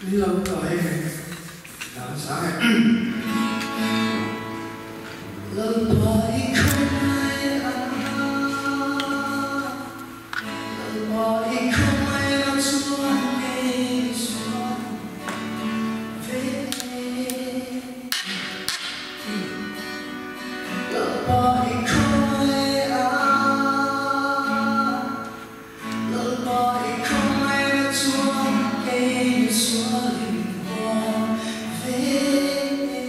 Min lo kai dan sang e. Lalpa i khawngaih a, Lalpa i khawngaih a chuan kei chuan ve e. Lalpa i khawngaih a, Lalpa i khawngaihna chuan kei misual i min huam ve e.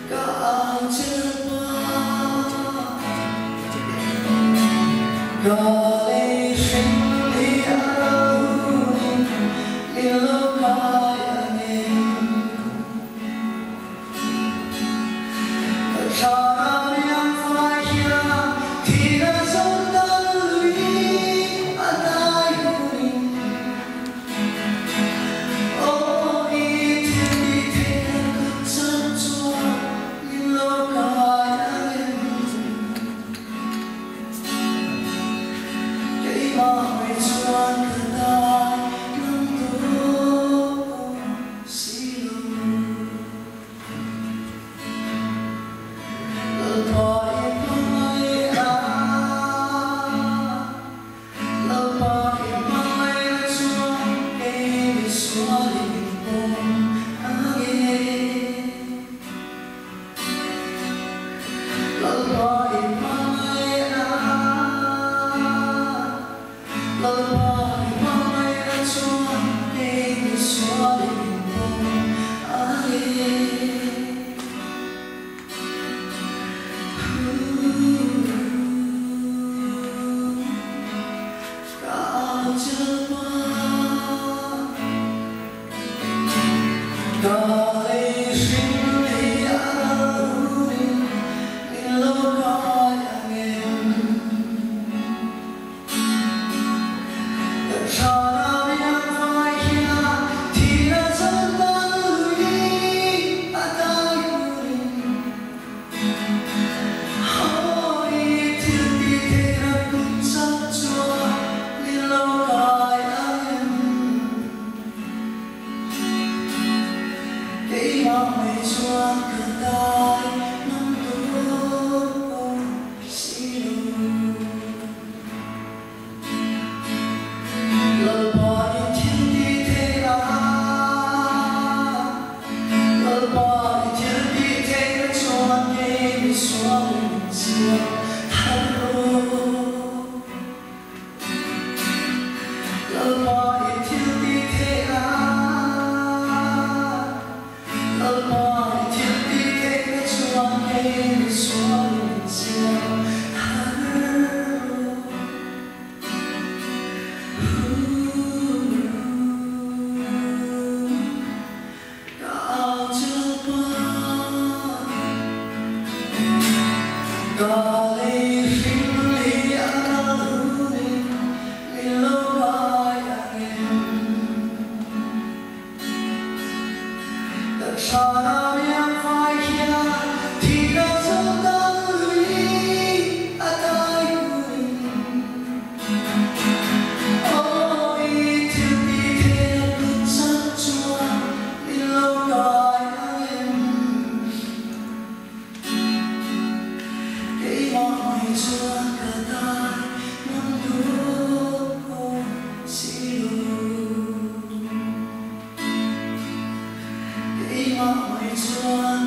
Ka au che Lalpa, ka lei hring hi a ro hunin min lo kai angem. Si lo. Lalpa i hmangaih a, Lalpa i hmangaih a chuan kei misual i min pawm ang e. Lalpa i hmangaih a, Lalpa i hmangaih a chuan kei misual i min pawm ang e. Ka au che Lalpa, ka lei hring hi a ral hunin min lo kai ang em? Ka thlarau riang vai hian thihna zawng tan lui a dai hunin Hawi thil ti theihna kut chak chuan min lo kai ang em? Keimah mai chuan ka dai ngam dawn awm si lo. Lalpa i thil ti theih a, Lalpa i thil ti theih na chuan kei misual in min siam thar rawh. Lalpa i thil ti theih a, Lalpa i thil ti theih na chuan kei misual in min siam thar rawh. Ka au che Lalpa, ka lei hring hi a ral hunin min lo kai ang em? Ka thlarau riang fai hian thihna zawng dang lui a dai hunin Aw i thil ti theihna kut chak chuan min lo kai ang em? Keimah mai chuan ka dai ngam duh awm si lo. Keimah mai chuan